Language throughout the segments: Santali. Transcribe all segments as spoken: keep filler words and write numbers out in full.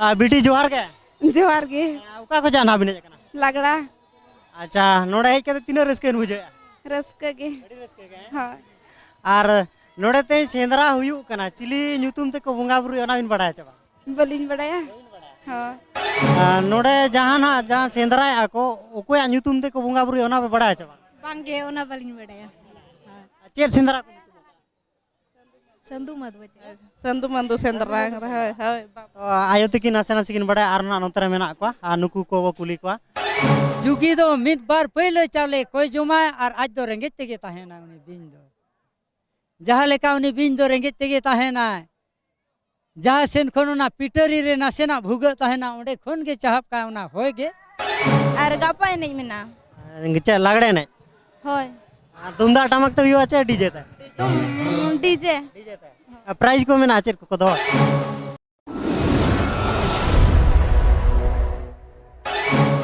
ᱟᱨ ᱵᱤᱴᱤ, ᱡᱚᱦᱟᱨ ᱜᱮ᱾ ᱡᱚᱦᱟᱨ ᱜᱮ᱾ ᱟᱨ ᱚᱠᱟ ᱠᱷᱚᱱᱟᱜ ᱱᱟᱦᱟᱜ ᱵᱤᱱ ᱦᱮᱡ ᱟᱠᱟᱱᱟ? ᱞᱟᱜᱽᱲᱟ᱾ ᱟᱪᱪᱷᱟ, ᱱᱚᱰᱮ ᱦᱮᱡ ᱠᱟᱛᱮ ᱛᱤᱱᱟᱹᱜ ᱨᱟᱹᱥᱠᱟᱹ ᱵᱤᱱ ᱵᱩᱡᱷᱟᱹᱣᱮᱫᱼᱟ? ᱨᱟᱹᱥᱠᱟᱹ ᱜᱮ᱾ ᱟᱹᱰᱤ ᱨᱟᱹᱥᱠᱟᱹ ᱜᱮ, ᱦᱮᱸ? ᱦᱳᱭ᱾ ᱟᱨ ᱱᱚᱰᱮ ᱛᱮᱦᱮᱧ ᱥᱮᱸᱫᱽᱨᱟ ᱦᱩᱭᱩᱜ ᱠᱟᱱᱟ, ᱪᱤᱞᱤ ᱧᱩᱛᱩᱢ ᱛᱮᱠᱚ ᱵᱚᱸᱜᱟ ᱵᱩᱨᱩᱭᱟ, ᱚᱱᱟ ᱵᱤᱱ ᱵᱟᱲᱟᱭᱟ ᱪᱮ ᱵᱟᱝ? ᱵᱟᱹᱞᱤᱧ ᱵᱟᱲᱟᱭᱟ᱾ ᱦᱳᱭ᱾ ᱟᱨ ᱱᱚᱰᱮ ᱡᱟᱦᱟᱸ ᱱᱟᱦᱟᱜ, ᱡᱟᱦᱟᱸ ᱥᱮᱸᱫᱽᱨᱟᱭᱮᱫᱼᱟ ᱠᱚ, ᱚᱠᱚᱭᱟᱜ ᱧᱩᱛᱩᱢ ᱛᱮᱠᱚ ᱵᱚᱸᱜᱟ ᱵᱩᱨᱩᱭᱟ, ᱚᱱᱟ ᱯᱮ ᱵᱟᱲᱟᱭᱟ ᱪᱮ ᱵᱟᱝ? ᱵᱟᱝᱜᱮ, ᱚᱱᱟ ᱵᱟᱹᱞᱤᱧ ᱵᱟᱲᱟᱭᱟ᱾ ᱦᱳᱭ᱾ ᱟᱨ ᱪᱮᱫ ᱥᱮᱸᱫᱽᱨᱟ ᱠᱚ ᱧᱩᱛᱩᱢ ᱟᱠᱟᱫᱼᱟ? ᱥᱟᱹᱱᱫᱩ ᱢᱟᱫᱷᱩ ᱪᱮ? ᱥᱟᱹᱱᱫᱩ ᱢᱟᱫᱷᱩ ᱥᱮᱸᱫᱽᱨᱟ, ᱦᱳᱭ, ᱦᱳᱭ, ᱵᱟᱵᱟ᱾ ᱛᱚ, ᱟᱭᱳ ᱛᱟᱹᱠᱤᱱ ᱱᱟᱥᱮ ᱱᱟᱥᱮ ᱠᱤᱱ ᱵᱟᱲᱟᱭᱟ, ᱟᱨ ᱱᱟᱜ ᱱᱚᱛᱮ ᱨᱮ ᱢᱮᱱᱟᱜ ᱠᱚᱣᱟ, ᱟᱨ ᱱᱩᱠᱩ ᱠᱚᱵᱚ ᱠᱩᱞᱤ ᱠᱚᱣᱟ᱾ ᱡᱩᱜᱤ ᱫᱚ ᱢᱤᱫ ᱵᱟᱨ ᱯᱟᱹᱭᱞᱟᱹ ᱪᱟᱣᱞᱮ ᱠᱚᱭ ᱡᱚᱢᱟᱭ, ᱟᱨ ᱟᱡ ᱫᱚ ᱨᱮᱸᱜᱮᱡ ᱛᱮᱜᱮ ᱛᱟᱦᱮᱱᱟ ᱩᱱᱤ ᱵᱤᱧ ᱫᱚ᱾ ᱡᱟᱦᱟᱸ ᱞᱮᱠᱟ ᱩᱱᱤ ᱵᱤᱧ ᱫᱚ ᱨᱮᱸᱜᱮᱡ ᱛᱮᱜᱮ ᱛᱟᱦᱮᱱᱟᱭ, ᱡᱟᱦᱟᱸ ᱥᱮᱱ ᱠᱷᱚᱱ ᱚᱱᱟ ᱯᱤᱴᱟᱹᱨᱤ ᱨᱮ ᱱᱟᱥᱮᱱᱟᱜ ᱵᱷᱩᱜᱟᱹᱜ ᱛᱟᱦᱮᱱᱟ, ᱚᱸᱰᱮ ᱠᱷᱚᱱ ᱜᱮ ᱪᱟᱦᱟᱵ ᱠᱟᱜᱼᱟ ᱚᱱᱟ ᱦᱚᱭ ᱜᱮ᱾ ᱟᱨ ᱜᱟᱯᱟ ᱮᱱᱮᱡ ᱢᱮᱱᱟᱜᱼᱟ᱾ ᱪᱮᱫ, ᱞᱟᱜᱽᱲᱮ ᱮᱱᱮᱡ? ᱦᱳᱭ᱾ ᱟᱨ ᱛᱩᱢᱫᱟᱜ ᱴᱟᱢᱟᱠ ᱛᱮ ᱦᱩᱭᱩᱜᱼᱟ ᱪᱮ ᱰᱤᱡᱮ ᱛᱮ? ᱛᱩᱢ-, ᱰᱤᱡᱮ᱾ ᱰᱤᱡᱮ ᱛᱮ᱾ ᱟᱨ ᱯᱨᱟᱭᱤᱡᱽ ᱠᱚ ᱢᱮᱱᱟᱜᱼᱟ ᱪᱮᱫ ᱠᱚ ᱠᱚᱫᱚ?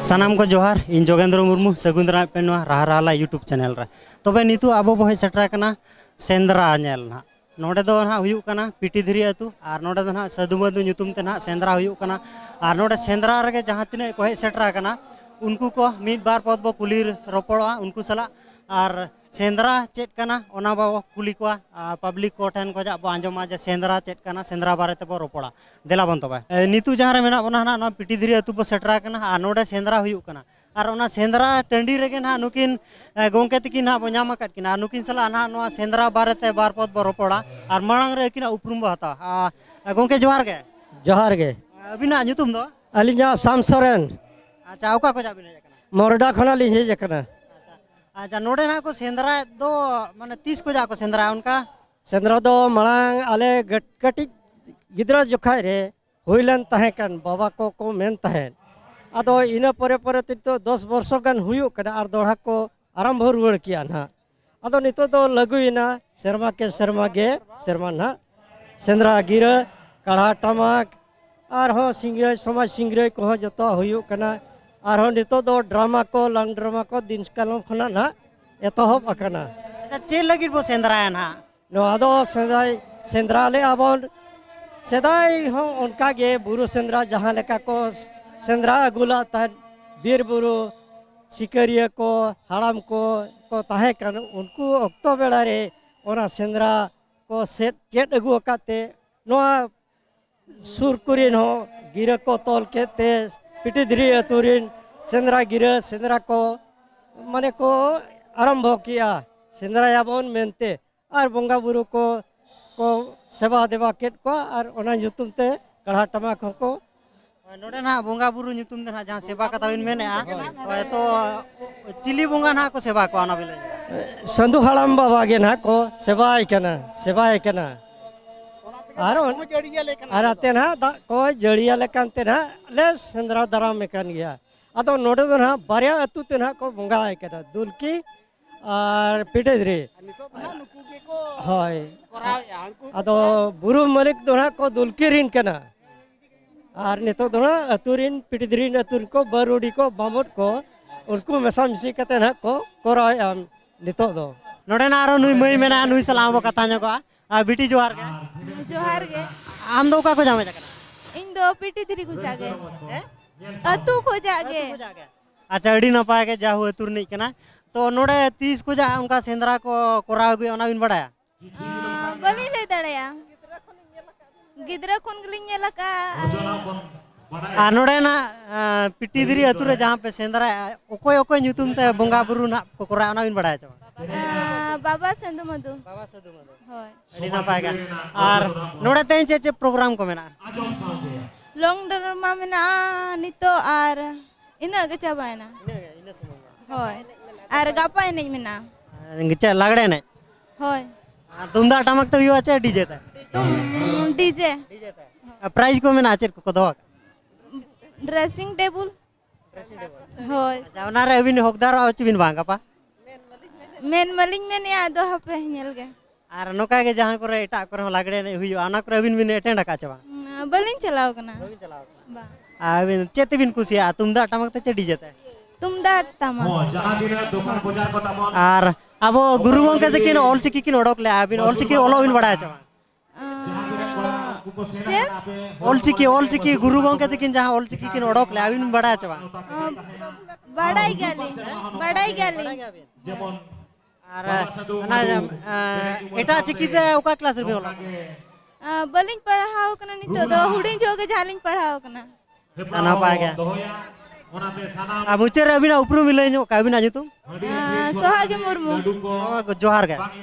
ᱥᱟᱱᱟᱢ ᱠᱚ ᱡᱚᱦᱟᱨ, ᱤᱧ ᱡᱳᱜᱮᱱᱫᱨᱚ ᱢᱩᱨᱢᱩ, ᱥᱟᱹᱜᱩᱱ ᱫᱟᱨᱟᱢ ᱯᱮ ᱱᱚᱣᱟ ᱨᱟᱦᱟ ᱨᱟᱦᱟᱞᱟ YouTube ᱪᱮᱱᱮᱞ ᱨᱮ᱾ ᱛᱚᱵᱮ ᱱᱤᱛᱚᱜ ᱟᱵᱚ ᱵᱚ ᱦᱮᱡ ᱥᱮᱴᱮᱨ ᱟᱠᱟᱱᱟ ᱥᱮᱸᱫᱽᱨᱟ ᱧᱮᱞ ᱱᱟᱦᱟᱜ᱾ ᱱᱚᱰᱮ ᱫᱚ ᱱᱟᱦᱟᱜ ᱦᱩᱭᱩᱜ ᱠᱟᱱᱟ ᱯᱤᱴᱤ ᱫᱷᱤᱨᱤ ᱟᱹᱛᱩ, ᱟᱨ ᱱᱚᱰᱮ ᱫᱚ ᱱᱟᱦᱟᱜ ᱥᱟᱹᱫᱷᱩ ᱢᱟᱹᱫᱷᱩ ᱧᱩᱛᱩᱢ ᱛᱮ ᱱᱟᱦᱟᱜ ᱥᱮᱸᱫᱽᱨᱟ ᱦᱩᱭᱩᱜ ᱠᱟᱱᱟ᱾ ᱟᱨ ᱱᱚᱰᱮ ᱥᱮᱸᱫᱽᱨᱟ ᱨᱮᱜᱮ ᱡᱟᱦᱟᱸ ᱛᱤᱱᱟᱹᱜ ᱠᱚ ᱦᱮᱡ ᱥᱮᱴᱮᱨ ᱟᱠᱟᱱᱟ, ᱩᱱᱠᱩ ᱠᱚ ᱢᱤᱫ ᱵᱟᱨ ᱯᱚᱫ ᱵᱚ ᱠᱩᱞᱤ ᱨᱚᱯᱚᱲᱚᱜᱼᱟ ᱩᱱᱠᱩ ᱥᱟᱞᱟᱜ᱾ ᱟᱨ ᱥᱮᱸᱫᱽᱨᱟ ᱪᱮᱫ ᱠᱟᱱᱟ, ᱚᱱᱟ ᱵᱚ ᱠᱩᱞᱤ ᱠᱚᱣᱟ᱾ ᱟᱨ ᱯᱟᱵᱽᱞᱤᱠ ᱠᱚ ᱴᱷᱮᱱ ᱠᱷᱚᱱᱟᱜ ᱵᱚ ᱟᱸᱡᱚᱢᱟ ᱡᱮ ᱥᱮᱸᱫᱽᱨᱟ ᱪᱮᱫ ᱠᱟᱱᱟ, ᱥᱮᱸᱫᱽᱨᱟ ᱵᱟᱨᱮ ᱛᱮᱵᱚ ᱨᱚᱯᱚᱲᱟ᱾ ᱫᱮᱞᱟ ᱵᱚᱱ ᱛᱚᱵᱮ᱾ ᱮ, ᱱᱤᱛᱚᱜ ᱡᱟᱦᱟᱸ ᱨᱮ ᱢᱮᱱᱟᱜ ᱵᱚᱱᱟ ᱱᱟᱦᱟᱜ, ᱱᱚᱣᱟ ᱯᱤᱴᱤ ᱫᱷᱤᱨᱤ ᱟᱹᱛᱩ ᱵᱚ ᱥᱮᱴᱮᱨ ᱟᱠᱟᱱᱟ, ᱟᱨ ᱱᱚᱰᱮ ᱥᱮᱸᱫᱽᱨᱟ ᱦᱩᱭᱩᱜ ᱠᱟᱱᱟ᱾ ᱟᱨ ᱚᱱᱟ ᱥᱮᱸᱫᱽᱨᱟ ᱴᱟᱺᱰᱤ ᱨᱮᱜᱮ ᱱᱟᱦᱟᱜ ᱱᱩᱠᱤᱱ, ᱮ, ᱜᱚᱢᱠᱮ ᱛᱟᱹᱠᱤᱱ ᱱᱟᱦᱟᱜ ᱵᱚ ᱧᱟᱢ ᱟᱠᱟᱫ ᱠᱤᱱᱟ᱾ ᱟᱨ ᱱᱩᱠᱤᱱ ᱥᱟᱞᱟᱜ ᱱᱟᱦᱟᱜ ᱱᱚᱣᱟ ᱥᱮᱸᱫᱽᱨᱟ ᱵᱟᱨᱮᱛᱮ ᱵᱟᱨ ᱯᱚᱫ ᱵᱚ ᱨᱚᱯᱚᱲᱟ᱾ ᱟᱨ ᱢᱟᱲᱟᱝ ᱨᱮ ᱟᱹᱠᱤᱱᱟᱜ ᱩᱯᱨᱩᱢ ᱵᱚ ᱦᱟᱛᱟᱣᱟ᱾ ᱟ, ᱜᱚᱢᱠᱮ, ᱡᱚᱦᱟᱨ ᱜᱮ᱾ ᱡᱚᱦᱟᱨ ᱜᱮ᱾ ᱟᱹᱵᱤᱱᱟᱜ ᱧᱩᱛᱩᱢ ᱫᱚ? ᱟᱹᱞᱤᱧᱟᱜ ᱥᱟᱢ ᱥᱚᱨᱮᱱ᱾ ᱟᱪᱪᱷᱟ, ᱚᱠᱟ ᱠᱷᱚᱱᱟᱜ ᱵᱤᱱ ᱦᱮᱡ ᱟᱠᱟᱱᱟ? ᱢᱚᱨᱰᱟ ᱠᱷᱚᱱᱟᱜ ᱞᱤᱧ ᱦᱮᱡ ᱟᱠᱟᱱᱟ᱾ ᱟᱪᱪᱷᱟ, ᱱᱚᱰᱮ ᱱᱟᱦᱟᱜ ᱠᱚ ᱥᱮᱸᱫᱽᱨᱟᱭᱮᱫ ᱫᱚ, ᱢᱟᱱᱮ, ᱛᱤᱥ ᱠᱷᱚᱱᱟᱜ ᱠᱚ ᱥᱮᱸᱫᱽᱨᱟᱭᱟ ᱚᱱᱠᱟ? ᱥᱮᱸᱫᱽᱨᱟ ᱫᱚ ᱢᱟᱲᱟᱝ ᱟᱞᱮ ᱜᱟᱹᱴ-, ᱠᱟᱹᱴᱤᱡ ᱜᱤᱫᱽᱨᱟᱹ ᱡᱚᱠᱷᱟᱡ ᱨᱮ ᱦᱩᱭ ᱞᱮᱱ ᱛᱟᱦᱮᱸ ᱠᱟᱱ, ᱵᱟᱵᱟ ᱠᱚ ᱠᱚ ᱢᱮᱱ ᱛᱟᱦᱮᱸᱫ᱾ ᱟᱫᱚ ᱤᱱᱟᱹ ᱯᱚᱨᱮ ᱯᱚᱨᱮ ᱛᱮ ᱱᱤᱛᱚᱜ ᱫᱚᱥ ᱵᱚᱨᱥᱚ ᱜᱟᱱ ᱦᱩᱭᱩᱜ ᱠᱟᱱᱟ, ᱟᱨ ᱫᱚᱦᱲᱟ ᱠᱚ ᱟᱨᱟᱢᱵᱷᱚ ᱨᱩᱣᱟᱹᱲ ᱠᱮᱜᱼᱟ ᱱᱟᱦᱟᱜ᱾ ᱟᱫᱚ ᱱᱤᱛᱚᱜ ᱫᱚ ᱞᱟᱹᱜᱩᱭᱮᱱᱟ, ᱥᱮᱨᱢᱟ ᱠᱮ ᱥᱮᱨᱢᱟ ᱜᱮ, ᱥᱮᱨᱢᱟ ᱱᱟᱦᱟᱜ ᱥᱮᱸᱫᱽᱨᱟ ᱜᱤᱨᱟᱹ, ᱠᱟᱲᱦᱟ ᱴᱟᱢᱟᱠ, ᱟᱨᱦᱚᱸ ᱥᱤᱝᱨᱟᱹᱭ, ᱥᱚᱢᱟᱡᱽ ᱥᱤᱝᱨᱟᱹᱭ ᱠᱚᱦᱚᱸ ᱡᱚᱛᱚᱣᱟᱜ ᱦᱩᱭᱩᱜ ᱠᱟᱱᱟ᱾ ᱟᱨᱦᱚᱸ ᱱᱤᱛᱚᱜ ᱫᱚ ᱰᱨᱟᱢᱟ ᱠᱚ, ᱞᱟᱝ ᱰᱨᱟᱢᱟ ᱠᱚ ᱫᱤᱱ ᱠᱟᱞᱚᱢ ᱠᱷᱚᱱᱟᱜ ᱱᱟᱦᱟᱜ ᱮᱛᱚᱦᱚᱵ ᱟᱠᱟᱱᱟ᱾ ᱟᱪᱪᱷᱟ, ᱪᱮᱫ ᱞᱟᱹᱜᱤᱫ ᱵᱚ ᱥᱮᱸᱫᱽᱨᱟᱭᱟ ᱱᱟᱦᱟᱜ? ᱱᱚᱣᱟ ᱫᱚ ᱥᱮᱸᱫᱽᱨᱟ, ᱥᱮᱸᱫᱽᱨᱟ ᱞᱮᱜᱼᱟ ᱵᱚᱱ, ᱥᱮᱫᱟᱭ ᱦᱚᱸ ᱚᱱᱠᱟ ᱜᱮ ᱵᱩᱨᱩ ᱥᱮᱸᱫᱽᱨᱟ ᱡᱟᱦᱟᱸ ᱞᱮᱠᱟ ᱠᱚ ᱥᱮᱸᱫᱽᱨᱟ ᱟᱹᱜᱩ ᱞᱟᱜ ᱛᱟᱦᱮᱸᱫ, ᱵᱤᱨ ᱵᱩᱨᱩ ᱥᱤᱠᱟᱹᱨᱤᱭᱟᱹ ᱠᱚ, ᱦᱟᱲᱟᱢ ᱠᱚ ᱠᱚ ᱛᱟᱦᱮᱸ ᱠᱟᱱᱟ, ᱩᱱᱠᱩ ᱚᱠᱛᱚ ᱵᱮᱲᱟ ᱨᱮ ᱚᱱᱟ ᱥᱮᱸᱫᱽᱨᱟ ᱠᱚ ᱥᱮᱫ ᱪᱮᱫ ᱟᱹᱜᱩ ᱟᱠᱟᱫ ᱛᱮ, ᱱᱚᱣᱟ ᱥᱩᱨ ᱠᱚᱨᱮᱱ ᱦᱚᱸ ᱜᱤᱨᱟᱹ ᱠᱚ ᱛᱚᱞ ᱠᱮᱫ ᱛᱮ, ᱯᱤᱴᱤᱫᱷᱤᱨᱤ ᱟᱹᱛᱩ ᱨᱮᱱ ᱥᱮᱸᱫᱽᱨᱟ ᱜᱤᱨᱟᱹ ᱥᱮᱸᱫᱽᱨᱟ ᱠᱚ ᱢᱟᱱᱮ ᱠᱚ ᱟᱨᱟᱢᱵᱷᱚ ᱠᱮᱜᱼᱟ, ᱥᱮᱸᱫᱽᱨᱟᱭᱟᱵᱚᱱ ᱢᱮᱱᱛᱮ᱾ ᱟᱨ ᱵᱚᱸᱜᱟ ᱵᱩᱨᱩ ᱠᱚ ᱠᱚ ᱥᱮᱵᱟ ᱫᱮᱵᱟ ᱠᱮᱫ ᱠᱚᱣᱟ ᱟᱨ ᱚᱱᱟ ᱧᱩᱛᱩᱢ ᱛᱮ ᱠᱟᱲᱦᱟ ᱴᱟᱢᱟᱠ ᱦᱚᱸᱠᱚ᱾ ᱱᱚᱰᱮ ᱱᱟᱦᱟᱜ ᱵᱚᱸᱜᱟ ᱵᱩᱨᱩ ᱧᱩᱛᱩᱢ ᱛᱮ ᱱᱟᱦᱟᱜ ᱡᱟᱦᱟᱸ ᱥᱮᱵᱟ ᱠᱟᱛᱷᱟ ᱵᱤᱱ ᱢᱮᱱᱮᱫᱼᱟ, ᱦᱳᱭ, ᱛᱚ ᱪᱤᱞᱤ ᱵᱚᱸᱜᱟ ᱱᱟᱦᱟᱜ ᱠᱚ ᱥᱮᱵᱟ ᱠᱚᱣᱟ, ᱚᱱᱟ ᱵᱤᱱ ᱞᱟᱹᱭ ᱧᱚᱜᱟ? ᱥᱟᱹᱫᱷᱩ ᱦᱟᱲᱟᱢ ᱵᱟᱵᱟ ᱜᱮ ᱱᱟᱦᱟᱜ ᱠᱚ ᱥᱮᱵᱟᱭ ᱠᱟᱱᱟ, ᱥᱮᱵᱟᱭᱮ ᱠᱟᱱᱟ᱾ ᱟᱨ ᱚᱱ- ᱟᱨ ᱟᱛᱮ ᱱᱟᱦᱟᱜ ᱫᱟᱜ ᱠᱚ ᱡᱟᱹᱲᱤᱭᱟᱞᱮ ᱠᱟᱱᱛᱮ ᱱᱟᱦᱟᱜ ᱞᱮ ᱥᱮᱸᱫᱽᱨᱟ ᱫᱟᱨᱟᱢᱮ ᱠᱟᱱ ᱜᱮᱭᱟ᱾ ᱟᱫᱚ ᱱᱚᱰᱮ ᱫᱚ ᱱᱟᱦᱟᱜ ᱵᱟᱨᱭᱟ ᱟᱹᱛᱩ ᱛᱮ ᱱᱟᱦᱟᱜ ᱠᱚ ᱵᱚᱸᱜᱟᱭ ᱠᱟᱱᱟ, ᱫᱩᱞᱠᱤ ᱟᱨ ᱯᱤᱴᱮᱫᱽᱨᱤ᱾ ᱱᱤᱛᱚᱜ ᱫᱚ ᱦᱟᱸᱜ ᱱᱩᱠᱩ ᱜᱮᱠᱚ ᱦᱳᱭ᱾ ᱠᱚᱨᱟᱣᱮᱫᱼᱟ ᱩᱱᱠᱩ ᱟᱫᱚ ᱵᱩᱨᱩ ᱢᱟᱹᱞᱤᱠ ᱫᱚ ᱱᱟᱦᱟᱜ ᱠᱚ ᱫᱩᱞᱠᱤ ᱨᱤᱱ ᱠᱟᱱᱟ᱾ ᱟᱨ ᱱᱤᱛᱚᱜ ᱫᱚ ᱱᱟᱦᱟᱜ ᱟᱹᱛᱩ ᱨᱤᱱ ᱯᱤᱴᱤᱫᱽᱨᱤ ᱨᱤᱱ ᱟᱹᱛᱩ ᱨᱤᱱ ᱠᱚ ᱵᱟᱹᱨᱩᱰᱤ ᱠᱚ ᱵᱟᱢᱚᱫ ᱠᱚ ᱩᱱᱠᱩ ᱢᱮᱥᱟᱢᱤᱥᱤ ᱠᱟᱛᱮ ᱱᱟᱦᱟᱜ ᱠᱚ ᱠᱚᱨᱟᱣᱮᱫᱼᱟ ᱱᱤᱛᱚᱜ ᱫᱚ᱾ ᱱᱚᱰᱮᱱᱟᱜ ᱟᱨᱚ ᱱᱩᱭ ᱢᱟᱹᱭ ᱢᱮᱱᱟᱜᱼᱟ, ᱱᱩᱭ ᱥᱟᱞᱟᱜ ᱦᱚᱸ ᱵᱚ ᱠᱟᱛᱷᱟ ᱧᱚᱜᱚᱜᱼᱟ᱾ ᱟᱨ ᱵᱤᱴᱤ, ᱡᱚᱦᱟᱨ ᱜᱮ᱾ ᱡᱚᱦᱟᱨ ᱜᱮ᱾ ᱟᱢ ᱫᱚ ᱚᱠᱟ ᱠᱷᱚᱱ ᱮᱢ ᱦᱮᱡ ᱟᱠᱟᱱᱟ? ᱤᱧ ᱫᱚ ᱯᱤᱴᱤ ᱫᱷᱤᱨᱤ ᱠᱚᱪᱟ ᱜᱮ᱾ ᱟᱹᱛᱩ ᱠᱷᱚᱡᱟᱜ ᱜᱮ᱾ ᱟᱪᱪᱷᱟ, ᱟᱹᱰᱤ ᱱᱟᱯᱟᱭ ᱜᱮ, ᱡᱟᱦᱳ ᱟᱹᱛᱩ ᱨᱤᱱᱤᱡ ᱠᱟᱱᱟ᱾ ᱛᱚ ᱱᱚᱰᱮ ᱛᱤᱥ ᱠᱷᱚᱱᱟᱜ ᱚᱱᱠᱟ ᱥᱮᱸᱫᱽᱨᱟ ᱠᱚ ᱠᱚᱨᱟᱣ ᱟᱹᱜᱩᱭᱟ, ᱚᱱᱟ ᱵᱤᱱ ᱵᱟᱲᱟᱭᱟ? ᱟᱸ, ᱵᱟᱹᱞᱤᱧ ᱞᱟᱹᱭ ᱫᱟᱲᱮᱭᱟᱜᱼᱟ᱾ ᱜᱤᱫᱽᱨᱟᱹ ᱠᱷᱚᱱ ᱜᱮᱞᱤᱧ ᱧᱮᱞ ᱟᱠᱟᱫᱼᱟ᱾ ᱟᱨ ᱱᱚᱰᱮᱱᱟᱜ ᱟᱸ, ᱯᱤᱴᱤ ᱫᱷᱤᱨᱤ ᱟᱹᱛᱩ ᱨᱮ ᱡᱟᱦᱟᱸ ᱯᱮ ᱥᱮᱸᱫᱽᱨᱟᱭᱟ, ᱚᱠᱚᱭ ᱚᱠᱚᱭ ᱧᱩᱛᱩᱢ ᱛᱮ ᱵᱚᱸᱜᱟ ᱵᱩᱨᱩ ᱱᱟᱦᱟᱜ ᱠᱚ ᱠᱚᱨᱟᱣᱟ, ᱚᱱᱟ ᱵᱤᱱ ᱵᱟᱲᱟᱭᱟ ᱪᱮ ᱵᱟᱝ? ᱟᱸ, ᱵᱟᱵᱟ ᱥᱟᱹᱫᱷᱩ ᱢᱟᱹᱫᱷᱩ᱾ ᱵᱟᱵᱟ ᱥᱟᱹᱫᱷᱩ ᱢᱟᱹᱫᱷᱩ᱾ ᱦᱳᱭ᱾ ᱟᱹᱰᱤ ᱱᱟᱯᱟᱭ ᱜᱮ᱾ ᱟᱨ ᱱᱚᱰᱮ ᱛᱮᱦᱮᱧ ᱪᱮᱫ ᱪᱮᱫ ᱯᱨᱳᱜᱨᱟᱢ ᱠᱚ ᱢᱮᱱᱟᱜᱼᱟ? ᱞᱚᱝ ᱰᱨᱟᱢᱟ ᱢᱮᱱᱟᱜᱼᱟ ᱱᱤᱛᱚᱜ, ᱟᱨ ᱤᱱᱟᱹᱜ ᱜᱮ ᱪᱟᱵᱟᱭᱮᱱᱟ᱾ ᱤᱱᱟᱹ ᱜᱮ, ᱤᱱᱟᱹ ᱥᱩᱢᱩᱝ ᱜᱮ᱾ ᱦᱳᱭ᱾ ᱟᱨ ᱜᱟᱯᱟ ᱮᱱᱮᱡ ᱢᱮᱱᱟᱜᱼᱟ᱾ ᱪᱮᱫ ᱞᱟᱜᱽᱲᱮ ᱮᱱᱮᱡ? ᱦᱳᱭ᱾ ᱟᱨ ᱛᱩᱢᱫᱟᱜ ᱴᱟᱢᱟᱠ ᱛᱮ ᱦᱩᱭᱩᱜᱼᱟ ᱪᱮ ᱰᱤᱡᱮ ᱛᱮ? ᱛᱩᱢ ᱰᱤᱡᱮ᱾ ᱰᱤᱡᱮ ᱛᱮ᱾ ᱟᱨ ᱯᱨᱟᱭᱤᱡᱽ ᱠᱚ ᱢᱮᱱᱟᱜᱼᱟ, ᱪᱮᱫ ᱠᱚᱠᱚ ᱫᱚᱦᱚ ᱠᱟᱜᱼᱟ? Dressing table. ᱦᱳᱭ᱾ ᱟᱪᱪᱷᱟ, ᱚᱱᱟᱨᱮ ᱟᱹᱵᱤᱱ ᱦᱚᱠᱫᱟᱨᱚᱜᱼᱟ ᱪᱮ ᱵᱤᱱ ᱵᱟᱝ ᱜᱟᱯᱟ? ᱢᱮᱱ ᱢᱟᱞᱤᱧ ᱢᱮᱱᱮᱜᱼᱟ, ᱟᱫᱚ ᱦᱟᱯᱮ ᱧᱮᱞ ᱜᱮ᱾ ᱟᱨ ᱱᱚᱝᱠᱟ ᱜᱮ ᱡᱟᱦᱟᱸ ᱠᱚᱨᱮ ᱮᱴᱟᱜ ᱠᱚᱨᱮ ᱦᱚᱸ ᱞᱟᱜᱽᱲᱮ ᱮᱱᱮᱡ ᱦᱩᱭᱩᱜᱼᱟ, ᱚᱱᱟ ᱠᱚᱨᱮ ᱟᱹᱵᱤᱱ ᱵᱤᱱ ᱮᱴᱮᱱᱰ ᱟᱠᱟᱫ ᱪᱮ ᱵᱟᱝ? ᱩᱸ, ᱵᱟᱹᱞᱤᱧ ᱪᱟᱞᱟᱣ ᱠᱟᱱᱟ᱾ ᱵᱟᱝ᱾ ᱟᱹᱵᱤᱱ ᱪᱮᱫ ᱛᱮᱵᱤᱱ ᱠᱩᱥᱤᱭᱟᱜᱼᱟ, ᱛᱩᱢᱫᱟᱜ ᱴᱟᱢᱟᱠ ᱛᱮ ᱪᱮ ᱰᱤᱡᱮ ᱛᱮ? ᱛᱩᱢᱫᱟᱜ ᱴᱟᱢᱟᱠ᱾ ᱟᱨ ᱟᱵᱚ ᱜᱩᱨᱩ ᱜᱚᱢᱠᱮ ᱛᱟᱹᱠᱤᱱ ᱚᱞᱪᱤᱠᱤ ᱠᱤᱱ ᱚᱰᱚᱠ ᱞᱮᱜᱼᱟ, ᱟᱹᱵᱤᱱ ᱚᱞᱪᱤᱠᱤ ᱚᱞᱚᱜ ᱵᱤᱱ ᱵᱟᱲᱟᱭᱟ ᱪᱮ ᱵᱟᱝ? ᱟᱸ, ᱪᱮᱫ? ᱚᱞᱪᱤᱠᱤ, ᱚᱞᱪᱤᱠᱤ ᱜᱩᱨᱩ ᱜᱚᱢᱠᱮ ᱛᱟᱹᱠᱤᱱ ᱡᱟᱦᱟᱸ ᱚᱞᱪᱤᱠᱤ ᱠᱤᱱ ᱚᱰᱚᱠ ᱞᱮᱫ, ᱟᱹᱵᱤᱱ ᱵᱤᱱ ᱵᱟᱲᱟᱭᱟ ᱪᱮ ᱵᱟᱝ? ᱚ, ᱵᱟᱰᱟᱭ ᱜᱮᱭᱟᱞᱤᱧ, ᱵᱟᱰᱟᱭ ᱜᱮᱭᱟᱞᱤᱧ᱾ ᱟᱨ ᱚᱱᱟ, ᱮ, ᱮᱴᱟᱜ ᱪᱤᱠᱤ ᱛᱮ ᱚᱠᱟ ᱠᱞᱟᱥ ᱨᱮᱵᱤᱱ ᱚᱞᱚᱜ ᱠᱟᱱᱟ? ᱟ, ᱵᱟᱹᱞᱤᱧ ᱯᱟᱲᱦᱟᱣ ᱠᱟᱱᱟ ᱱᱤᱛᱚᱜ ᱫᱚ, ᱦᱩᱰᱤᱧ ᱡᱚᱦᱚᱜ ᱜᱮ ᱡᱟᱦᱟᱸ ᱞᱤᱧ ᱯᱟᱲᱦᱟᱣ ᱠᱟᱱᱟ᱾ ᱱᱟᱯᱟᱭ ᱜᱮ᱾ ᱟᱨ ᱢᱩᱪᱟᱹᱫ ᱨᱮ ᱟᱹᱵᱤᱱᱟᱜ ᱩᱯᱨᱩᱢ ᱵᱤᱱ ᱞᱟᱹᱭ ᱧᱚᱜ ᱠᱟᱜᱼᱟ, ᱟᱹᱵᱤᱱᱟᱜ ᱧᱩᱛᱩᱢ? ᱟ, ᱥᱚᱦᱟᱜᱤ ᱢᱩᱨᱢᱩ᱾ ᱡᱚᱦᱟᱨ ᱜᱮ᱾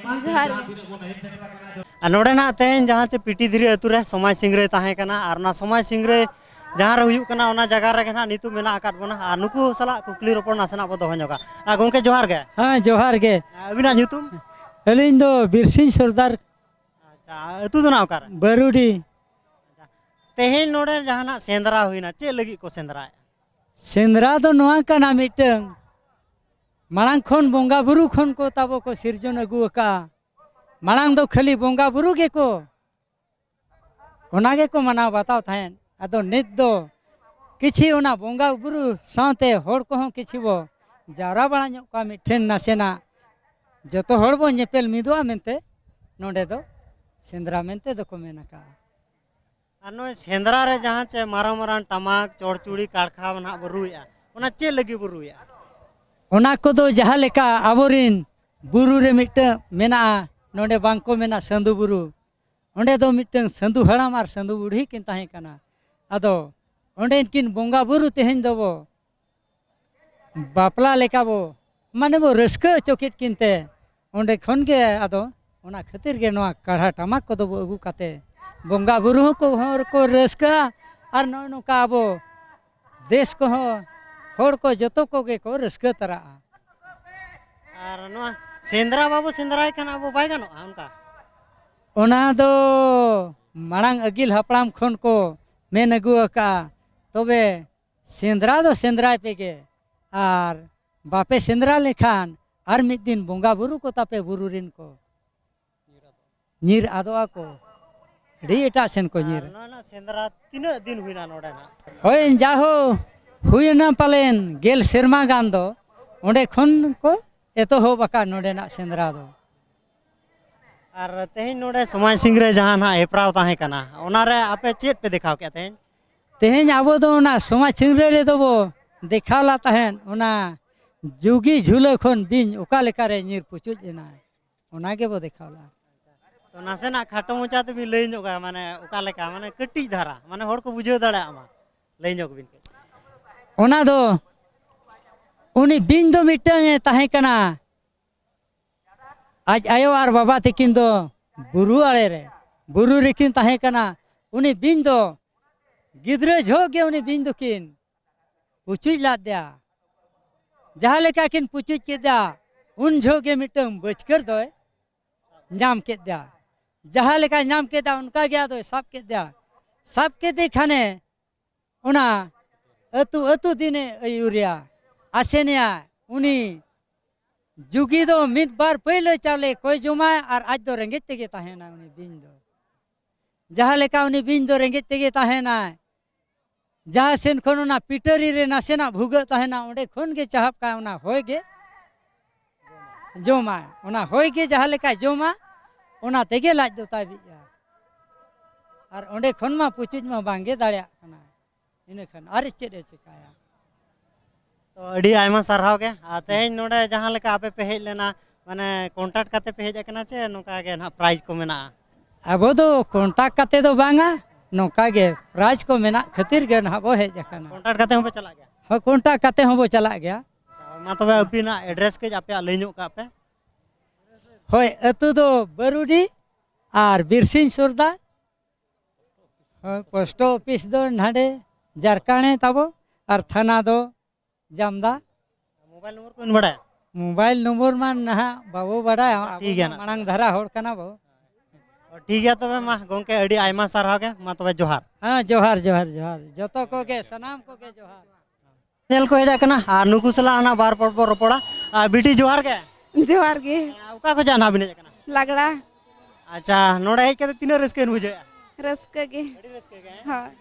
ᱡᱚᱦᱟᱨ ᱜᱮ᱾ ᱟᱨ ᱱᱚᱰᱮ ᱱᱟᱜ ᱛᱮᱦᱮᱧ ᱡᱟᱦᱟᱸ ᱪᱮ ᱯᱤᱴᱤ ᱫᱷᱤᱨᱤ ᱟᱹᱛᱩ ᱨᱮ ᱥᱚᱢᱟᱡᱽ ᱥᱤᱝᱨᱟᱹᱭ ᱛᱟᱦᱮᱸ ᱠᱟᱱᱟ, ᱟᱨ ᱚᱱᱟ ᱥᱚᱢᱟᱡᱽ ᱥᱤᱝᱨᱟᱹᱭ ᱡᱟᱦᱟᱸ ᱨᱮ ᱦᱩᱭᱩᱜ ᱠᱟᱱᱟ, ᱚᱱᱟ ᱡᱟᱭᱜᱟ ᱨᱮᱜᱮ ᱱᱟᱜ ᱱᱤᱛᱚᱜ ᱢᱮᱱᱟᱜ ᱟᱠᱟᱫ ᱵᱚᱱᱟ, ᱟᱨ ᱱᱩᱠᱩ ᱥᱟᱞᱟᱜ ᱠᱩᱠᱞᱤ ᱨᱚᱯᱚᱲ ᱱᱟᱥᱮᱱᱟᱜ ᱵᱚ ᱫᱚᱦᱚ ᱧᱚᱜᱟ᱾ ᱟᱨ ᱜᱚᱢᱠᱮ, ᱡᱚᱦᱟᱨ ᱜᱮ᱾ ᱦᱮᱸ, ᱡᱚᱦᱟᱨ ᱜᱮ᱾ ᱟᱹᱵᱤᱱᱟᱜ ᱧᱩᱛᱩᱢ? ᱟᱹᱞᱤᱧ ᱫᱚ ᱵᱤᱨᱥᱤᱧ ᱥᱚᱨᱫᱟᱨ᱾ ᱟᱪᱪᱷᱟ, ᱟᱹᱛᱩ ᱫᱚ ᱱᱟᱜ ᱚᱠᱟᱨᱮ? ᱵᱟᱹᱨᱩᱰᱤ᱾ ᱛᱮᱦᱮᱧ ᱱᱚᱰᱮ ᱡᱟᱦᱟᱱᱟᱜ ᱥᱮᱸᱫᱽᱨᱟ ᱦᱩᱭᱱᱟ, ᱪᱮᱫ ᱞᱟᱹᱜᱤᱫ ᱠᱚ ᱥᱮᱸᱫᱽᱨᱟᱭᱮᱫᱼᱟ? ᱥᱮᱸᱫᱽᱨᱟ ᱫᱚ ᱱᱚᱣᱟ ᱠᱟᱱᱟ ᱢᱤᱫᱴᱟᱹᱝ, ᱢᱟᱲᱟᱝ ᱠᱷᱚᱱ ᱵᱚᱸᱜᱟ ᱵᱩᱨᱩ ᱠᱷᱚᱱ ᱠᱚ ᱛᱟᱵᱚ ᱠᱚ ᱥᱤᱨᱡᱚᱱ ᱟᱹᱜᱩ ᱟᱠᱟᱫᱼᱟ᱾ ᱢᱟᱲᱟᱝ ᱫᱚ ᱠᱷᱟᱹᱞᱤ ᱵᱚᱸᱜᱟ ᱵᱩᱨᱩ ᱜᱮᱠᱚ, ᱚᱱᱟ ᱜᱮᱠᱚ ᱢᱟᱱᱟᱣ ᱵᱟᱛᱟᱣ ᱛᱟᱦᱮᱸᱫ᱾ ᱟᱫᱚ ᱱᱤᱛ ᱫᱚ ᱠᱤᱪᱷᱤ ᱚᱱᱟ ᱵᱚᱸᱜᱟ ᱵᱩᱨᱩ ᱥᱟᱶᱛᱮ ᱦᱚᱲ ᱠᱚᱦᱚᱸ ᱠᱤᱪᱷᱤ ᱵᱚ ᱡᱟᱣᱨᱟ ᱵᱟᱲᱟ ᱧᱚᱜ ᱠᱚᱣᱟ ᱢᱤᱫ ᱴᱷᱮᱱ ᱱᱟᱥᱮᱱᱟᱜ, ᱡᱚᱛᱚ ᱦᱚᱲ ᱵᱚ ᱧᱮᱯᱮᱞ ᱢᱤᱫᱚᱜᱼᱟ ᱢᱮᱱᱛᱮ ᱱᱚᱰᱮ ᱫᱚ ᱥᱮᱸᱫᱽᱨᱟ ᱢᱮᱱᱛᱮ ᱫᱚᱠᱚ ᱢᱮᱱ ᱟᱠᱟᱜᱼᱟ᱾ ᱟᱨ ᱱᱚᱜᱼᱚᱭ ᱥᱮᱸᱫᱽᱨᱟ ᱨᱮ ᱡᱟᱦᱟᱸ ᱪᱮ ᱢᱟᱨᱟᱝ ᱢᱟᱨᱟᱝ ᱴᱟᱢᱟᱠ, ᱪᱚᱲᱪᱩᱲᱤ, ᱠᱟᱲᱠᱷᱟ ᱱᱟᱦᱟᱜ ᱵᱚ ᱨᱩᱭᱮᱫᱼᱟ, ᱚᱱᱟ ᱪᱮᱫ ᱞᱟᱹᱜᱤᱫ ᱵᱚ ᱨᱩᱭᱮᱫᱼᱟ? ᱚᱱᱟ ᱠᱚᱫᱚ ᱡᱟᱦᱟᱸ ᱞᱮᱠᱟ ᱟᱵᱚᱨᱤᱱ ᱵᱩᱨᱩ ᱨᱮ ᱢᱤᱫᱴᱟᱹᱝ ᱢᱮᱱᱟᱜᱼᱟ, ᱱᱚᱰᱮ ᱵᱟᱝ ᱠᱚ ᱢᱮᱱᱟ ᱥᱟᱹᱸᱫᱩ ᱵᱩᱨᱩ, ᱚᱸᱰᱮ ᱫᱚ ᱢᱤᱫᱴᱟᱹᱝ ᱥᱟᱹᱸᱫᱩ ᱦᱟᱲᱟᱢ ᱟᱨ ᱥᱟᱹᱸᱫᱩ ᱵᱩᱰᱷᱤ ᱠᱤᱱ ᱛᱟᱦᱮᱸ ᱠᱟᱱᱟ᱾ ᱟᱫᱚ ᱚᱸᱰᱮᱱ ᱠᱤᱱ ᱵᱚᱸᱜᱟ ᱵᱩᱨᱩ ᱛᱮᱦᱮᱧ ᱫᱚᱵᱚ ᱵᱟᱯᱞᱟ ᱞᱮᱠᱟ ᱵᱚ, ᱢᱟᱱᱮ ᱵᱚ ᱨᱟᱹᱥᱠᱟᱹ ᱦᱚᱪᱚ ᱠᱮᱫ ᱠᱤᱱ ᱛᱮ, ᱚᱸᱰᱮ ᱠᱷᱚᱱ ᱜᱮ ᱟᱫᱚ ᱚᱱᱟ ᱠᱷᱟᱹᱛᱤᱨ ᱜᱮ ᱱᱚᱣᱟ ᱠᱟᱲᱦᱟ ᱴᱟᱢᱟᱠ ᱠᱚᱫᱚ ᱵᱚ ᱟᱹᱜᱩ ᱠᱟᱛᱮ ᱵᱚᱸᱜᱟ ᱵᱩᱨᱩ ᱦᱚᱸᱠᱚ, ᱦᱚᱸ ᱠᱚ ᱨᱟᱹᱥᱠᱟᱹᱜᱼᱟ, ᱟᱨ ᱱᱚᱜᱼᱚᱭ ᱱᱚᱝᱠᱟ ᱟᱵᱚ ᱫᱮᱥ ᱠᱚᱦᱚᱸ ᱦᱚᱲ ᱠᱚ ᱡᱚᱛᱚ ᱠᱚᱜᱮ ᱠᱚ ᱨᱟᱹᱥᱠᱟᱹ ᱛᱟᱨᱟᱜᱼᱟ᱾ ᱟᱨ ᱱᱚᱣᱟ ᱥᱮᱸᱫᱽᱨᱟ ᱵᱟᱵᱚ ᱥᱮᱸᱫᱽᱨᱟᱭ ᱠᱷᱟᱱ ᱟᱵᱚ ᱵᱟᱭ ᱜᱟᱱᱚᱜᱼᱟ ᱚᱱᱠᱟ? ᱚᱱᱟ ᱫᱚ ᱢᱟᱲᱟᱝ ᱟᱹᱜᱤᱞ ᱦᱟᱯᱲᱟᱢ ᱠᱷᱚᱱ ᱠᱚ ᱢᱮᱱ ᱟᱹᱜᱩ ᱟᱠᱟᱫᱼᱟ, ᱛᱚᱵᱮ ᱥᱮᱸᱫᱽᱨᱟ ᱫᱚ ᱥᱮᱸᱫᱽᱨᱟᱭ ᱯᱮᱜᱮ, ᱟᱨ ᱵᱟᱯᱮ ᱥᱮᱸᱫᱽᱨᱟ ᱞᱮᱠᱷᱟᱱ ᱟᱨ ᱢᱤᱫ ᱫᱤᱱ ᱵᱚᱸᱜᱟ ᱵᱩᱨᱩ ᱠᱚ ᱛᱟᱯᱮ ᱵᱩᱨᱩ ᱨᱮᱱ ᱠᱚ ᱧᱤᱨ ᱟᱫᱚᱜᱼᱟ ᱠᱚ, ᱟᱹᱰᱤ ᱮᱴᱟᱜ ᱥᱮᱱ ᱠᱚ ᱧᱤᱨ᱾ ᱟᱨ ᱱᱚᱣᱟ ᱨᱮᱱᱟᱜ ᱥᱮᱸᱫᱽᱨᱟ ᱛᱤᱱᱟᱹᱜ ᱫᱤᱱ ᱦᱩᱭᱱᱟ ᱱᱚᱰᱮ ᱱᱟᱜ? ᱦᱳᱭ, ᱡᱟᱦᱳ ᱦᱩᱭᱱᱟ ᱯᱟᱞᱮᱱ ᱜᱮᱞ ᱥᱮᱨᱢᱟ ᱜᱟᱱ ᱫᱚ ᱚᱸᱰᱮ ᱠᱷᱚᱱ ᱠᱚ ᱮᱛᱚᱦᱚᱵ ᱟᱠᱟᱫ ᱱᱚᱰᱮᱱᱟᱜ ᱥᱮᱸᱫᱽᱨᱟ ᱫᱚ᱾ ᱟᱨ ᱛᱮᱦᱮᱧ ᱱᱚᱰᱮ ᱥᱚᱢᱟᱡᱽ ᱥᱤᱝᱨᱟᱹᱭ ᱡᱟᱦᱟᱸ ᱱᱟᱦᱟᱜ ᱦᱮᱯᱨᱟᱣ ᱛᱟᱦᱮᱸ ᱠᱟᱱᱟ, ᱚᱱᱟᱨᱮ ᱟᱯᱮ ᱪᱮᱫ ᱯᱮ ᱫᱮᱠᱷᱟᱣ ᱠᱮᱫᱼᱟ ᱛᱮᱦᱮᱧ? ᱛᱮᱦᱮᱧ ᱟᱵᱚ ᱫᱚ ᱚᱱᱟ ᱥᱚᱢᱟᱡᱽ ᱥᱤᱝᱨᱟᱹᱭ ᱨᱮᱫᱚ ᱵᱚ ᱫᱮᱠᱷᱟᱣ ᱞᱟ ᱛᱟᱦᱮᱸᱫ, ᱚᱱᱟ ᱡᱩᱜᱤ ᱡᱷᱩᱞᱟᱹ ᱠᱷᱚᱱ ᱵᱤᱧ ᱚᱠᱟ ᱞᱮᱠᱟᱨᱮ ᱧᱤᱨ ᱯᱩᱪᱩᱡ ᱮᱱᱟᱭ, ᱚᱱᱟ ᱜᱮᱵᱚ ᱫᱮᱠᱷᱟᱣ ᱞᱟ᱾ ᱛᱚ ᱱᱟᱥᱮᱱᱟᱜ ᱠᱷᱟᱴᱚ ᱢᱚᱪᱟ ᱛᱮᱵᱤᱱ ᱞᱟᱹᱭ ᱧᱚᱜᱟ, ᱢᱟᱱᱮ ᱚᱠᱟ ᱞᱮᱠᱟ, ᱢᱟᱱᱮ ᱠᱟᱹᱴᱤᱡ ᱫᱷᱟᱨᱟ, ᱢᱟᱱᱮ ᱦᱚᱲ ᱠᱚ ᱵᱩᱡᱷᱟᱹᱣ ᱫᱟᱲᱮᱭᱟᱜ ᱢᱟ, ᱞᱟᱹᱭ ᱧᱚᱜ ᱵᱤᱱ ᱠᱟᱹᱡ᱾ ᱚᱱᱟ ᱫᱚ ᱩᱱᱤ ᱵᱤᱧ ᱫᱚ ᱢᱤᱫᱴᱟᱝ ᱮ ᱛᱟᱦᱮᱸ ᱠᱟᱱᱟ᱾ ᱟᱡ ᱟᱭᱳ ᱟᱨ ᱵᱟᱵᱟ ᱛᱤᱠᱤᱱ ᱫᱚ ᱵᱩᱨᱩ ᱟᱲᱮ ᱨᱮ, ᱵᱩᱨᱩ ᱨᱮᱠᱤᱱ ᱛᱟᱦᱮᱸ ᱠᱟᱱᱟ᱾ ᱩᱱᱤ ᱵᱤᱧ ᱫᱚ ᱜᱤᱫᱽᱨᱟᱹ ᱡᱚᱦᱚᱜ ᱜᱮ ᱩᱱᱤ ᱵᱤᱧ ᱫᱚᱠᱤᱱ ᱯᱩᱪᱩᱡ ᱞᱟᱫᱮᱭᱟ᱾ ᱡᱟᱦᱟᱸ ᱞᱮᱠᱟ ᱠᱤᱱ ᱯᱩᱪᱩᱡ ᱠᱮᱫᱟ, ᱩᱱ ᱡᱚᱦᱚᱜ ᱜᱮ ᱢᱤᱫᱴᱟᱝ ᱵᱟᱹᱪᱠᱟᱹᱨ ᱫᱚᱭ ᱧᱟᱢ ᱠᱮᱫᱮᱭᱟ᱾ ᱡᱟᱦᱟᱸ ᱞᱮᱠᱟᱭ ᱧᱟᱢ ᱠᱮᱫᱟ, ᱚᱱᱠᱟ ᱜᱮ ᱟᱫᱚᱭ ᱥᱟᱵ ᱠᱮᱫᱮᱭᱟ᱾ ᱥᱟᱵ ᱠᱮᱫᱮ ᱠᱷᱟᱱᱮ ᱚᱱᱟ ᱟᱹᱛᱩ ᱟᱹᱛᱩ ᱫᱤᱱᱮ ᱟᱹᱭᱩᱨᱮᱭᱟ, ᱟᱥᱮᱱᱮᱭᱟ᱾ ᱩᱱᱤ ᱡᱩᱜᱤ ᱫᱚ ᱢᱤᱫ ᱵᱟᱨ ᱯᱟᱹᱭᱞᱟᱹ ᱪᱟᱣᱞᱮ ᱠᱚᱭ ᱡᱚᱢᱟᱭ ᱟᱨ ᱟᱡ ᱫᱚ ᱨᱮᱸᱜᱮᱡ ᱛᱮᱜᱮ ᱛᱟᱦᱮᱱᱟᱭ ᱩᱱᱤ ᱵᱤᱧ ᱫᱚ᱾ ᱡᱟᱦᱟᱸ ᱞᱮᱠᱟ ᱩᱱᱤ ᱵᱤᱧ ᱫᱚ ᱨᱮᱸᱜᱮᱡ ᱛᱮᱜᱮ ᱛᱟᱦᱮᱱᱟᱭ, ᱡᱟᱦᱟᱸ ᱥᱮᱱ ᱠᱷᱚᱱ ᱚᱱᱟ ᱯᱤᱴᱟᱹᱨᱤ ᱨᱮ ᱱᱟᱥᱮᱱᱟᱜ ᱵᱷᱩᱜᱟᱹᱜ ᱛᱟᱦᱮᱱᱟ, ᱚᱸᱰᱮ ᱠᱷᱚᱱ ᱜᱮ ᱪᱟᱦᱟᱵ ᱠᱟᱜᱼᱟ, ᱚᱱᱟ ᱦᱚᱭ ᱜᱮ ᱡᱚᱢᱟᱭ᱾ ᱚᱱᱟ ᱦᱚᱭ ᱜᱮ ᱡᱟᱦᱟᱸ ᱞᱮᱠᱟᱭ ᱡᱚᱢᱟ, ᱚᱱᱟ ᱛᱮᱜᱮ ᱞᱟᱡ ᱫᱚ ᱛᱟᱭ ᱵᱤᱜᱼᱟ᱾ ᱟᱨ ᱚᱸᱰᱮ ᱠᱷᱚᱱ ᱢᱟ ᱯᱩᱪᱩᱡ ᱢᱟ ᱵᱟᱝ ᱜᱮ ᱫᱟᱲᱮᱭᱟᱜ ᱠᱟᱱᱟ᱾ ᱤᱱᱟᱹ ᱠᱷᱟᱱ ᱟᱨ ᱪᱮᱫ ᱮ ᱪᱤᱠᱟᱹᱭᱟ? ᱛᱚ ᱟᱹᱰᱤ ᱟᱭᱢᱟ ᱥᱟᱨᱦᱟᱣ ᱜᱮ᱾ ᱟᱨ ᱛᱮᱦᱮᱧ ᱱᱚᱰᱮ ᱡᱟᱦᱟᱸ ᱞᱮᱠᱟ ᱟᱯᱮ ᱯᱮ ᱦᱮᱡ ᱞᱮᱱᱟ, ᱢᱟᱱᱮ ᱠᱚᱱᱴᱟᱠᱴ ᱠᱟᱛᱮ ᱯᱮ ᱦᱮᱡ ᱟᱠᱟᱱᱟ ᱪᱮ ᱱᱚᱝᱠᱟ ᱜᱮ ᱱᱟᱦᱟᱜ ᱯᱨᱟᱭᱤᱡᱽ ᱠᱚ ᱢᱮᱱᱟᱜᱼᱟ? ᱟᱵᱚ ᱫᱚ ᱠᱚᱱᱴᱟᱠᱴ ᱠᱟᱛᱮ ᱫᱚ ᱵᱟᱝᱟ, ᱱᱚᱝᱠᱟ ᱜᱮ ᱯᱨᱟᱭᱤᱡᱽ ᱠᱚ ᱢᱮᱱᱟᱜ ᱠᱷᱟᱹᱛᱤᱨ ᱜᱮ ᱱᱟᱦᱟᱜ ᱵᱚ ᱦᱮᱡ ᱟᱠᱟᱱᱟ᱾ ᱠᱚᱱᱴᱟᱠᱴ ᱠᱟᱛᱮ ᱦᱚᱸᱯᱮ ᱪᱟᱞᱟᱜ ᱜᱮᱭᱟ? ᱦᱳᱭ, ᱠᱚᱱᱴᱟᱠᱴ ᱠᱟᱛᱮ ᱦᱚᱸᱵᱚ ᱪᱟᱞᱟᱜ ᱜᱮᱭᱟ᱾ ᱟᱪᱪᱷᱟ, ᱢᱟ ᱛᱚᱵᱮ ᱟᱹᱵᱤᱱᱟᱜ ᱮᱰᱨᱮᱥ ᱠᱟᱹᱡ ᱟᱯᱮᱭᱟᱜ ᱞᱟᱹᱭ ᱧᱚᱜ ᱠᱟᱜ ᱯᱮ᱾ ᱦᱳᱭ, ᱟᱹᱛᱩ ᱫᱚ ᱵᱟᱹᱨᱩᱰᱤ ᱟᱨ ᱵᱤᱨᱥᱤᱧ ᱥᱚᱨᱫᱟᱨ᱾ ᱦᱳᱭ, ᱯᱳᱥᱴ ᱚᱯᱷᱤᱥ ᱫᱚ ᱱᱟᱰᱮ ᱡᱟᱨᱠᱟᱬᱮ ᱛᱟᱵᱚ ᱟᱨ ᱛᱷᱟᱱᱟ ᱫᱚ ᱡᱟᱢᱫᱟ᱾ ᱢᱳᱵᱟᱭᱤᱞ ᱱᱚᱢᱵᱚᱨ ᱠᱚᱵᱤᱱ ᱵᱟᱲᱟᱭᱟ? ᱢᱳᱵᱟᱭᱤᱞ ᱱᱚᱢᱵᱚᱨ ᱢᱟ ᱱᱟᱦᱟᱜ ᱵᱟᱵᱚ ᱵᱟᱲᱟᱭᱟ, ᱟᱵᱚ ᱴᱷᱤᱠ ᱜᱮᱭᱟ ᱢᱟ ᱱᱟᱜ᱾ ᱢᱟᱲᱟᱝ ᱫᱷᱟᱨᱟ ᱦᱚᱲ ᱠᱟᱱᱟ ᱵᱚ᱾ ᱚ, ᱴᱷᱤᱠ ᱜᱮᱭᱟ ᱛᱚᱵᱮ ᱢᱟ ᱜᱚᱝᱠᱮ, ᱟᱹᱰᱤ ᱟᱭᱢᱟ ᱥᱟᱨᱦᱟᱣ ᱜᱮ᱾ ᱢᱟ ᱛᱚᱵᱮ ᱡᱚᱦᱟᱨ᱾ ᱦᱮᱸ, ᱡᱚᱦᱟᱨ, ᱡᱚᱦᱟᱨ, ᱡᱚᱦᱟᱨ᱾ ᱡᱚᱛᱚ ᱠᱚᱜᱮ, ᱥᱟᱱᱟᱢ ᱠᱚᱜᱮ ᱡᱚᱦᱟᱨ᱾ ᱧᱮᱞ ᱠᱚ ᱦᱮᱡ ᱟᱠᱟᱱᱟ ᱟᱨ ᱱᱩᱠᱩ ᱥᱟᱞᱟᱜ ᱱᱟᱜ ᱵᱟᱨ ᱯᱚᱨ ᱵᱚ ᱨᱚᱯᱚᱲᱟ᱾ ᱟᱨ ᱵᱤᱴᱤ, ᱡᱚᱦᱟᱨ ᱜᱮ᱾ ᱡᱚᱦᱟᱨ ᱜᱮ᱾ ᱚᱠᱟ ᱠᱷᱚᱱᱟᱜ ᱱᱟᱜ ᱵᱤᱱ ᱦᱮᱡ ᱟᱠᱟᱱᱟ? ᱞᱟᱜᱽᱲᱟ᱾ ᱟᱪᱪᱷᱟ, ᱱᱚᱰᱮ ᱦᱮᱡ ᱠᱟᱛᱮ ᱛᱤᱱᱟᱹᱜ ᱨᱟᱹᱥᱠᱟᱹ ᱵᱤᱱ ᱵᱩᱡᱷᱟᱹᱣᱮᱫᱼᱟ? ᱨᱟᱹᱥᱠᱟᱹ ᱜᱮ᱾ ᱟᱹᱰᱤ ᱨᱟᱹᱥᱠᱟᱹ ᱜᱮ, ᱦᱮᱸ? ᱦᱳᱭ᱾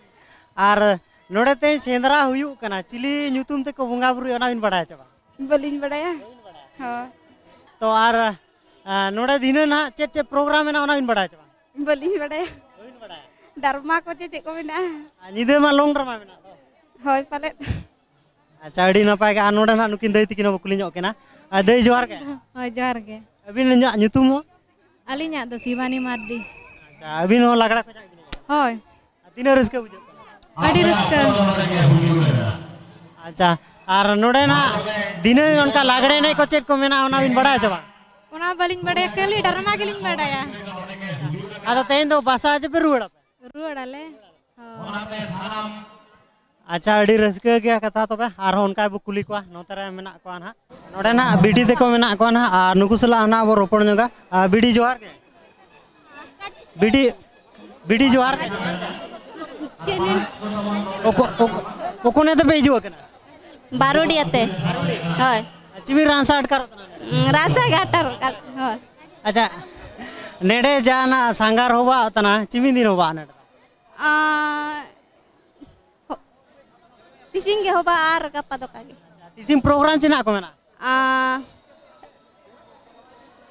ᱟᱨ ᱱᱚᱰᱮ ᱛᱮᱦᱮᱧ ᱥᱮᱸᱫᱽᱨᱟ ᱦᱩᱭᱩᱜ ᱠᱟᱱᱟ, ᱪᱤᱞᱤ ᱧᱩᱛᱩᱢ ᱛᱮᱠᱚ ᱵᱚᱸᱜᱟ ᱵᱩᱨᱩᱭᱟ, ᱚᱱᱟ ᱵᱤᱱ ᱵᱟᱲᱟᱭᱟ ᱪᱮ ᱵᱟᱝ? ᱵᱟᱹᱞᱤᱧ ᱵᱟᱲᱟᱭᱟ᱾ ᱵᱟᱹᱵᱤᱱ ᱵᱟᱲᱟᱭᱟ? ᱦᱳᱭ᱾ ᱛᱚ ᱟᱨ ᱟᱨ ᱱᱚᱰᱮ ᱫᱷᱤᱱᱟᱹᱱ ᱦᱟᱸᱜ ᱪᱮᱫ ᱪᱮᱫ ᱯᱨᱳᱜᱨᱟᱢ ᱢᱮᱱᱟᱜᱼᱟ, ᱚᱱᱟ ᱵᱤᱱ ᱵᱟᱲᱟᱭᱟ ᱪᱮ ᱵᱟᱝ? ᱵᱟᱹᱞᱤᱧ ᱵᱟᱲᱟᱭᱟ᱾ ᱵᱟᱹᱵᱤᱱ ᱵᱟᱲᱟᱭᱟ? ᱰᱨᱟᱢᱟ ᱠᱚ ᱪᱮ ᱪᱮᱫ ᱠᱚ ᱢᱮᱱᱟᱜᱼᱟ? ᱟᱨ ᱧᱤᱫᱟᱹ ᱢᱟ ᱞᱚᱝ ᱰᱨᱟᱢᱟ ᱢᱮᱱᱟᱜ ᱫᱚ᱾ ᱦᱳᱭ ᱯᱟᱞᱮᱫ᱾ ᱟᱪᱪᱷᱟ, ᱟᱹᱰᱤ ᱱᱟᱯᱟᱭ ᱜᱮ᱾ ᱟᱨ ᱱᱚᱰᱮ ᱱᱟᱦᱟᱜ ᱱᱩᱠᱤᱱ ᱫᱟᱹᱭ ᱛᱟᱹᱠᱤᱱ ᱦᱚᱸ ᱵᱚ ᱠᱩᱞᱤ ᱧᱚᱜ ᱠᱤᱱᱟ᱾ ᱟᱨ ᱫᱟᱹᱭ, ᱡᱚᱦᱟᱨ ᱜᱮ᱾ ᱦᱳᱭ, ᱡᱚᱦᱟᱨ ᱜᱮ᱾ ᱟᱹᱵᱤᱱᱟᱜ ᱧᱩᱛᱩᱢ ᱦᱚᱸ? ᱟᱹᱞᱤᱧᱟᱜ ᱫᱚ ᱥᱤᱵᱟᱱᱤ ᱢᱟᱨᱰᱤ᱾ ᱟᱪᱪᱷᱟ, ᱟᱹᱵᱤᱱ ᱦᱚᱸ ᱞᱟᱜᱽᱲᱟ ᱠᱷᱚᱱᱟᱜ ᱜᱮᱵᱤᱱ ᱮᱱᱮᱡᱼᱟ? ᱦᱳᱭ᱾ ᱟᱨ ᱛᱤᱱᱟᱹᱜ ᱨᱟᱹᱥᱠᱟᱹ ᱵᱩᱡᱷᱟᱹᱜ ᱠᱟᱱᱟ? ᱟᱹᱰᱤ ᱨᱟᱹᱥᱠᱟᱹ᱾ ᱟᱪᱪᱷᱟ, ᱟᱨ ᱱᱚᱰᱮ ᱱᱟᱦᱟᱜ ᱫᱷᱤᱱᱟᱹᱱ ᱚᱱᱠᱟ ᱞᱟᱜᱽᱲᱮ ᱮᱱᱮᱡ ᱠᱚ ᱪᱮᱫ ᱠᱚ ᱢᱮᱱᱟᱜᱼᱟ, ᱚᱱᱟ ᱵᱤᱱ ᱵᱟᱲᱟᱭᱟ ᱪᱮ ᱵᱟᱝ? ᱚᱱᱟ ᱵᱟᱹᱞᱤᱧ ᱵᱟᱲᱟᱭᱟ, ᱠᱷᱟᱹᱞᱤ ᱰᱨᱟᱢᱟ ᱜᱮᱞᱤᱧ ᱵᱟᱲᱟᱭᱟ᱾ ᱟᱫᱚ ᱛᱮᱦᱮᱧ ᱫᱚ ᱵᱟᱥᱟ ᱪᱮ ᱯᱮ ᱨᱩᱣᱟᱹᱲᱟ ᱯᱮ? ᱨᱩᱣᱟᱹᱲᱟᱞᱮ᱾ ᱦᱳᱭ᱾ ᱟᱪᱪᱷᱟ, ᱟᱹᱰᱤ ᱨᱟᱹᱥᱠᱟᱹ ᱜᱮᱭᱟ ᱠᱟᱛᱷᱟ᱾ ᱛᱚᱵᱮ ᱟᱨᱦᱚᱸ ᱚᱱᱠᱟ ᱵᱚ ᱠᱩᱞᱤ ᱠᱚᱣᱟ, ᱱᱚᱛᱮ ᱨᱮ ᱢᱮᱱᱟᱜ ᱠᱚᱣᱟ ᱱᱟᱦᱟᱜ, ᱱᱚᱰᱮ ᱱᱟᱦᱟᱜ ᱵᱤᱴᱤ ᱛᱟᱠᱚ ᱢᱮᱱᱟᱜ ᱠᱚᱣᱟ ᱱᱟᱦᱟᱜ, ᱟᱨ ᱱᱩᱠᱩ ᱥᱟᱞᱟᱜ ᱱᱟᱦᱟᱜ ᱵᱚ ᱨᱚᱯᱚᱲ ᱧᱚᱜᱟ᱾ ᱟᱨ ᱵᱤᱴᱤ, ᱡᱚᱦᱟᱨ ᱜᱮ᱾ ᱵᱤᱴᱤ, ᱵᱤᱴᱤ, ᱡᱚᱦᱟᱨ ᱜᱮ᱾ ᱪᱮᱫ ᱱᱤᱱ- ᱚᱠᱚ-, ᱚᱠᱚ-, ᱚᱠᱚ ᱱᱮ ᱛᱮᱯᱮ ᱦᱤᱡᱩᱜ ᱠᱟᱱᱟ? ᱵᱟᱨᱚᱰᱤ ᱟᱛᱮ᱾ ᱦᱳᱭ᱾ ᱟᱨ ᱪᱤᱵᱤ ᱨᱟᱱ ᱥᱟ ᱟᱴᱠᱟᱨᱚᱜ ᱠᱟᱱᱟ? ᱩᱸ, ᱨᱟᱥᱟ ᱜᱷᱟᱴ ᱟᱨ, ᱦᱳᱭ᱾ ᱟᱪᱪᱷᱟ, ᱱᱮᱰᱮ ᱡᱟᱦᱟᱱᱟᱜ ᱥᱟᱸᱜᱷᱟᱨ ᱦᱚᱵᱟᱜ ᱛᱟᱱᱟ, ᱪᱤᱵᱤ ᱫᱤᱱ ᱦᱚᱵᱟᱜ ᱱᱮᱰᱮ? ᱟᱸ, ᱦᱚ-, ᱛᱤᱥᱤᱧ ᱜᱮ ᱦᱚᱵᱟᱜ ᱟᱨ ᱜᱟᱯᱟ ᱫᱚ ᱚᱠᱟ ᱜᱮ᱾ ᱛᱤᱥᱤᱧ ᱯᱨᱳᱜᱨᱟᱢ ᱪᱮ ᱱᱟᱜ ᱠᱚ ᱢᱮᱱᱟᱜᱼᱟ? ᱟᱸ,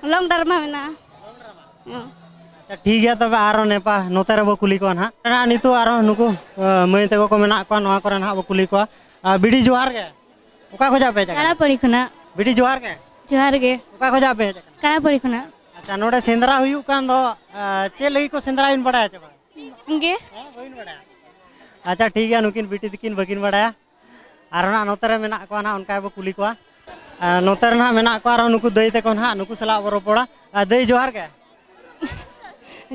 ᱞᱚᱝ ᱰᱨᱟᱢᱟ ᱢᱮᱱᱟᱜᱼᱟ᱾ ᱦᱮᱸ᱾ ᱟᱪᱪᱷᱟ, ᱴᱷᱤᱠ ᱜᱮᱭᱟ, ᱛᱚᱵᱮ ᱟᱨᱚ ᱱᱮᱯᱟ-, ᱱᱚᱛᱮ ᱨᱮᱵᱚ ᱠᱩᱞᱤ ᱠᱚᱣᱟ ᱱᱟᱦᱟᱜ᱾ ᱱᱟᱦᱟᱜ ᱱᱤᱛᱚᱜ ᱟᱨᱚ ᱱᱩᱠᱩ, ᱟᱸ, ᱢᱟᱹᱭ ᱛᱟᱠᱚ ᱠᱚ ᱢᱮᱱᱟᱜ ᱠᱚᱣᱟ, ᱱᱚᱣᱟ ᱠᱚᱨᱮ ᱱᱟᱦᱟᱜ ᱵᱚ ᱠᱩᱞᱤ ᱠᱚᱣᱟ᱾ ᱟᱸ, ᱵᱤᱰᱤ, ᱡᱚᱦᱟᱨ ᱜᱮ᱾ ᱚᱠᱟ ᱠᱷᱚᱡᱟᱜ ᱯᱮ ᱦᱮᱡ ᱟᱠᱟᱱᱟ? ᱠᱟᱲᱟᱯᱟᱹᱲᱤ ᱠᱷᱚᱱᱟᱜ᱾ ᱵᱤᱰᱤ, ᱡᱚᱦᱟᱨ ᱜᱮ᱾ ᱡᱚᱦᱟᱨ ᱜᱮ᱾ ᱚᱠᱟ ᱠᱷᱚᱡᱟᱜ ᱯᱮ ᱦᱮᱡ ᱟᱠᱟᱱᱟ? ᱠᱟᱲᱟᱯᱟᱹᱲᱤ ᱠᱷᱚᱱᱟᱜ᱾ ᱟᱪᱪᱷᱟ, ᱱᱚᱰᱮ ᱥᱮᱸᱫᱽᱨᱟ ᱦᱩᱭᱩᱜ ᱠᱟᱱ ᱫᱚ, ᱟᱸ, ᱪᱮᱫ ᱞᱟᱹᱜᱤᱫ ᱠᱚ ᱥᱮᱸᱫᱽᱨᱟᱭᱟ ᱵᱤᱱ ᱵᱟᱲᱟᱭᱟ ᱪᱮ ᱵᱟᱝ? ᱜᱮ᱾ ᱦᱮᱸ, ᱵᱟᱹᱵᱤᱱ ᱵᱟᱲᱟᱭᱟ? ᱟᱪᱪᱷᱟ, ᱴᱷᱤᱠ ᱜᱮᱭᱟ, ᱱᱩᱠᱤᱱ ᱵᱤᱴᱤ ᱛᱟᱹᱠᱤᱱ ᱵᱟᱹᱠᱤᱱ ᱵᱟᱲᱟᱭᱟ᱾ ᱟᱨ ᱱᱟᱦᱟᱜ ᱱᱚᱛᱮ ᱨᱮ ᱢᱮᱱᱟᱜ ᱠᱚᱣᱟ ᱱᱟᱦᱟᱜ, ᱚᱱᱠᱟ ᱜᱮᱵᱚ ᱠᱩᱞᱤ ᱠᱚᱣᱟ᱾ ᱟᱨ ᱱᱚᱛᱮ ᱨᱮ ᱱᱟᱦᱟᱜ ᱢᱮᱱᱟᱜ ᱠᱚᱣᱟ ᱟᱨᱦᱚᱸ ᱱᱩᱠᱩ ᱫᱟᱹᱭ ᱛᱟᱠᱚ ᱱᱟᱦᱟᱜ, ᱱᱩᱠᱩ ᱥᱟᱞᱟᱜ ᱵᱚ ᱨᱚᱯᱚᱲᱟ᱾ ᱟᱨ ᱫᱟᱹᱭ, ᱡᱚᱦᱟᱨ ᱜᱮ᱾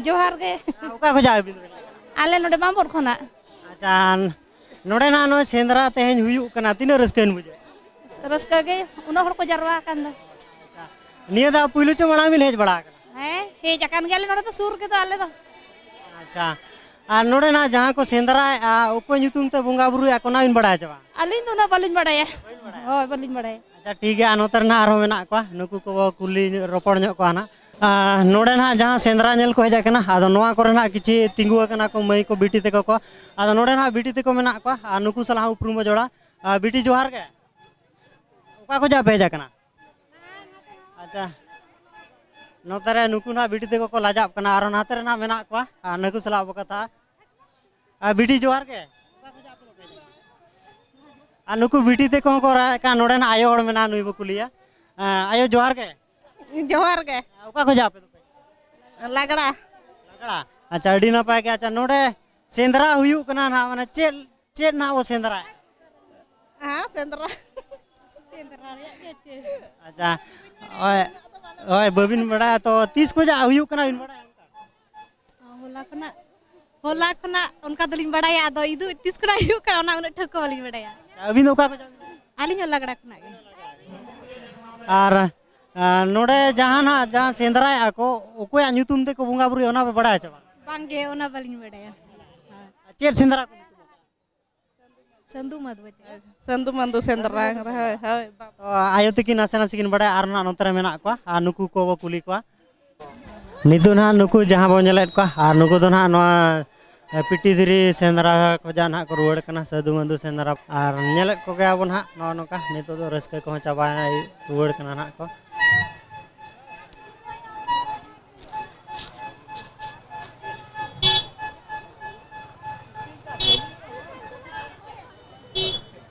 ᱡᱚᱦᱟᱨ ᱜᱮ᱾ ᱟᱨ ᱚᱠᱟ ᱠᱷᱚᱡᱟᱜ ᱟᱹᱵᱤᱱ ᱫᱚᱵᱤᱱ ᱦᱮᱡ ᱟᱠᱟᱱᱟ? ᱟᱞᱮ ᱱᱚᱰᱮ ᱵᱟᱢᱵᱚᱨ ᱠᱷᱚᱱᱟᱜ᱾ ᱟᱪᱪᱷᱟ, ᱱᱚᱰᱮ ᱱᱟᱦᱟᱜ ᱱᱚᱜᱼᱚᱭ ᱥᱮᱸᱫᱽᱨᱟ ᱛᱮᱦᱮᱧ ᱦᱩᱭᱩᱜ ᱠᱟᱱᱟ, ᱛᱤᱱᱟᱹᱜ ᱨᱟᱹᱥᱠᱟᱹ ᱵᱤᱱ ᱵᱩᱡᱷᱟᱹᱣᱮᱫᱼᱟ? ᱨᱟᱹᱥᱠᱟᱹ ᱜᱮ, ᱩᱱᱟᱹᱜ ᱦᱚᱲ ᱠᱚ ᱡᱟᱨᱣᱟ ᱟᱠᱟᱱ ᱫᱚ᱾ ᱱᱤᱭᱟᱹ ᱫᱷᱟᱣ ᱯᱩᱭᱞᱩ ᱪᱚ ᱢᱟᱲᱟᱝ ᱵᱤᱱ ᱦᱮᱡ ᱵᱟᱲᱟ ᱟᱠᱟᱱᱟ? ᱦᱮᱸ, ᱦᱮᱡ ᱟᱠᱟᱱ ᱜᱮᱭᱟᱞᱮ, ᱱᱚᱰᱮ ᱫᱚ ᱥᱩᱨ ᱜᱮᱫᱚ ᱟᱞᱮ ᱫᱚ᱾ ᱟᱪᱪᱷᱟ, ᱟᱨ ᱱᱚᱰᱮ ᱱᱟᱜ ᱡᱟᱦᱟᱸ ᱠᱚ ᱥᱮᱸᱫᱽᱨᱟᱭᱮᱫᱼᱟ, ᱚᱠᱚᱭ ᱧᱩᱛᱩᱢ ᱛᱮ ᱵᱚᱸᱜᱟ ᱵᱩᱨᱩᱭᱟ, ᱚᱱᱟ ᱵᱤᱱ ᱵᱟᱲᱟᱭᱟ ᱪᱮ ᱵᱟᱝ? ᱟᱹᱞᱤᱧ ᱫᱚ ᱩᱱᱟᱹᱜ ᱵᱟᱹᱞᱤᱧ ᱵᱟᱲᱟᱭᱟ᱾ ᱵᱟᱹᱵᱤᱱ ᱵᱟᱲᱟᱭᱟ? ᱦᱳᱭ, ᱵᱟᱹᱞᱤᱧ ᱵᱟᱲᱟᱭᱟ᱾ ᱟᱪᱪᱷᱟ, ᱴᱷᱤᱠ ᱜᱮᱭᱟ, ᱟᱨ ᱱᱚᱛᱮ ᱨᱮ ᱱᱟᱜ ᱟᱨᱦᱚᱸ ᱢᱮᱱᱟᱜ ᱠᱚᱣᱟ, ᱱᱩᱠᱩ ᱠᱚᱵᱚ ᱠᱩᱞᱤ ᱧᱚᱜ, ᱨᱚᱯᱚᱲ ᱧᱚᱜ ᱠᱚᱣᱟ ᱱᱟᱜ᱾ ᱟᱨ ᱱᱚᱰᱮ ᱱᱟᱜ ᱡᱟᱦᱟᱸ ᱥᱮᱸᱫᱽᱨᱟ ᱧᱮᱞ ᱠᱚ ᱦᱮᱡ ᱟᱠᱟᱱᱟ, ᱟᱫᱚ ᱱᱚᱣᱟ ᱠᱚᱨᱮ ᱱᱟᱜ ᱠᱤᱪᱷᱩ ᱛᱤᱸᱜᱩ ᱟᱠᱟᱱᱟ ᱠᱚ, ᱢᱟᱹᱭ ᱠᱚ, ᱵᱤᱴᱤ ᱛᱟᱠᱚ ᱠᱚ᱾ ᱟᱫᱚ ᱱᱚᱰᱮ ᱱᱟᱜ ᱵᱤᱴᱤ ᱛᱟᱠᱚ ᱢᱮᱱᱟᱜ ᱠᱚᱣᱟ, ᱟᱨ ᱱᱩᱠᱩ ᱥᱟᱞᱟᱜ ᱦᱚᱸ ᱩᱯᱨᱩᱢ ᱵᱚ ᱡᱚᱲᱟ᱾ ᱟᱨ ᱵᱤᱴᱤ, ᱡᱚᱦᱟᱨ ᱜᱮ᱾ ᱚᱠᱟ ᱠᱷᱚᱡᱟᱜ ᱯᱮ ᱦᱮᱡ ᱟᱠᱟᱱᱟ? ᱟᱪᱪᱷᱟ, ᱱᱚᱛᱮ ᱨᱮ ᱱᱩᱠᱩ ᱱᱟᱦᱟᱜ ᱵᱤᱴᱤ ᱛᱟᱠᱚ ᱠᱚ ᱞᱟᱡᱟᱜ ᱠᱟᱱᱟ, ᱟᱨᱚ ᱱᱟᱛᱮ ᱨᱮ ᱱᱟᱦᱟᱜ ᱢᱮᱱᱟᱜ ᱠᱚᱣᱟ, ᱟᱨ ᱱᱩᱠᱩ ᱥᱟᱞᱟᱜ ᱵᱚ ᱠᱟᱛᱷᱟᱜᱼᱟ᱾ ᱟᱨ ᱵᱤᱴᱤ, ᱡᱚᱦᱟᱨ ᱜᱮ᱾ ᱟᱨ ᱱᱩᱠᱩ ᱵᱤᱴᱤ ᱛᱟᱠᱚ ᱦᱚᱸ ᱠᱚ ᱨᱟᱜ ᱮᱫ ᱠᱟᱱ, ᱱᱚᱰᱮ ᱱᱟᱦᱟᱜ ᱟᱭᱳ ᱦᱚᱲ ᱢᱮᱱᱟᱭᱟ, ᱱᱩᱭ ᱵᱚ ᱠᱩᱞᱤᱭᱟ᱾ ᱮᱸ, ᱟᱭᱳ, ᱡᱚᱦᱟᱨ ᱜᱮ᱾ ᱡᱚᱦᱟᱨ ᱜᱮ᱾ ᱚᱠᱟ ᱠᱷᱚᱱ ᱟᱯᱮ ᱫᱚᱯᱮ? ᱞᱟᱜᱽᱲᱟ᱾ ᱞᱟᱜᱽᱲᱟ᱾ ᱟᱪᱪᱷᱟ, ᱟᱹᱰᱤ ᱱᱟᱯᱟᱭ ᱜᱮ᱾ ᱟᱪᱪᱷᱟ, ᱱᱚᱰᱮ ᱥᱮᱸᱫᱽᱨᱟ ᱦᱩᱭᱩᱜ ᱠᱟᱱᱟ ᱱᱟᱦᱟᱜ, ᱢᱟᱱᱮ ᱪᱮᱫ, ᱪᱮᱫ ᱱᱟᱦᱟᱜ ᱵᱚ ᱥᱮᱸᱫᱽᱨᱟᱭᱟ? ᱦᱮᱸ, ᱥᱮᱸᱫᱽᱨᱟ᱾ ᱥᱮᱸᱫᱽᱨᱟ ᱨᱮᱭᱟᱜ ᱜᱮ ᱪᱮᱫ? ᱟᱪᱪᱷᱟ, ᱦᱳᱭ, ᱦᱳᱭ, ᱵᱟᱹᱵᱤᱱ ᱵᱟᱲᱟᱭᱟ ᱛᱚ, ᱛᱤᱥ ᱠᱷᱚᱱᱟᱜ ᱦᱩᱭᱩᱜ ᱠᱟᱱᱟ ᱵᱤᱱ ᱵᱟᱲᱟᱭᱟ? ᱦᱚᱞᱟ ᱠᱷᱚᱱᱟᱜ, ᱦᱚᱞᱟ ᱠᱷᱚᱱᱟᱜ ᱚᱱᱠᱟ ᱫᱚᱞᱤᱧ ᱵᱟᱲᱟᱭᱟ, ᱟᱫᱚ ᱤᱫᱩ ᱛᱤᱥ ᱠᱷᱚᱱᱟᱜ ᱦᱩᱭᱩᱜ ᱠᱟᱱᱟ ᱚᱱᱟ ᱩᱱᱟᱹᱜ ᱴᱷᱟᱹᱣᱠᱟᱹ ᱵᱟᱹᱞᱤᱧ ᱵᱟᱲᱟᱭᱟ᱾ ᱟᱹᱵᱤᱱ ᱫᱚ ᱚᱠᱟ ᱠᱷᱚᱱ? ᱟᱹᱞᱤᱧ ᱦᱚᱸ ᱞᱟᱜᱽᱲᱟ ᱠᱷᱚᱱᱟᱜ ᱜᱮ᱾ ᱟᱨ, ᱟᱨ ᱱᱚᱰᱮ ᱡᱟᱦᱟᱱᱟᱜ ᱡᱟᱦᱟᱸ ᱥᱮᱸᱫᱽᱨᱟᱭᱮᱫᱼᱟ ᱠᱚ, ᱚᱠᱚᱭᱟᱜ ᱧᱩᱛᱩᱢ ᱛᱮᱠᱚ ᱵᱚᱸᱜᱟ ᱵᱩᱨᱩᱭᱟ, ᱚᱱᱟ ᱯᱮ ᱵᱟᱲᱟᱭᱟ ᱪᱮ ᱵᱟᱝ? ᱵᱟᱝᱜᱮ, ᱚᱱᱟ ᱵᱟᱹᱞᱤᱧ ᱵᱟᱲᱟᱭᱟ᱾ ᱟᱨ ᱪᱮᱫ ᱥᱮᱸᱫᱽᱨᱟ ᱠᱚ ᱧᱩᱛᱩᱢ? ᱥᱟᱹᱱᱫᱩ ᱢᱟᱫᱷᱩ ᱪᱮ? ᱥᱟᱹᱱᱫᱩ ᱢᱟᱫᱷᱩ ᱥᱮᱸᱫᱽᱨᱟ, ᱦᱳᱭ, ᱦᱳᱭ, ᱵᱟᱵᱟ᱾ ᱛᱚ, ᱟᱭᱳ ᱛᱟᱹᱠᱤᱱ ᱱᱟᱥᱮ ᱱᱟᱥᱮ ᱠᱤᱱ ᱵᱟᱲᱟᱭᱟ, ᱟᱨ ᱱᱟᱜ ᱱᱚᱛᱮ ᱨᱮ ᱢᱮᱱᱟᱜ ᱠᱚᱣᱟ, ᱟᱨ ᱱᱩᱠᱩ ᱠᱚᱵᱚ ᱠᱩᱞᱤ ᱠᱚᱣᱟ᱾ ᱱᱤᱛᱚᱜ ᱱᱟᱦᱟᱜ ᱱᱩᱠᱩ ᱡᱟᱦᱟᱸ ᱵᱚᱱ ᱧᱮᱞᱮᱫ ᱠᱚᱣᱟ, ᱟᱨ ᱱᱩᱠᱩ ᱫᱚ ᱱᱟᱦᱟᱜ ᱱᱚᱣᱟ, ᱮ, ᱯᱤᱴᱤ ᱫᱷᱤᱨᱤ ᱥᱮᱸᱫᱽᱨᱟ ᱠᱷᱚᱱᱟᱜ ᱱᱟᱦᱟᱜ ᱠᱚ ᱨᱩᱣᱟᱹᱲ ᱠᱟᱱᱟ, ᱥᱟᱹᱫᱷᱩ ᱢᱟᱹᱫᱷᱩ ᱥᱮᱸᱫᱽᱨᱟ᱾ ᱟᱨ ᱧᱮᱞᱮᱫ ᱠᱚᱜᱮᱭᱟ ᱵᱚᱱ ᱱᱟᱦᱟᱜ ᱱᱚᱜᱼᱚ ᱱᱚᱝᱠᱟ, ᱱᱤᱛᱚᱜ ᱫᱚ ᱨᱟᱹᱥᱠᱟᱹ ᱠᱚᱦᱚᱸ ᱪᱟᱵᱟ ᱨᱩᱣᱟᱹᱲ ᱠᱟᱱᱟ ᱱᱟᱦᱟᱜ ᱠᱚ᱾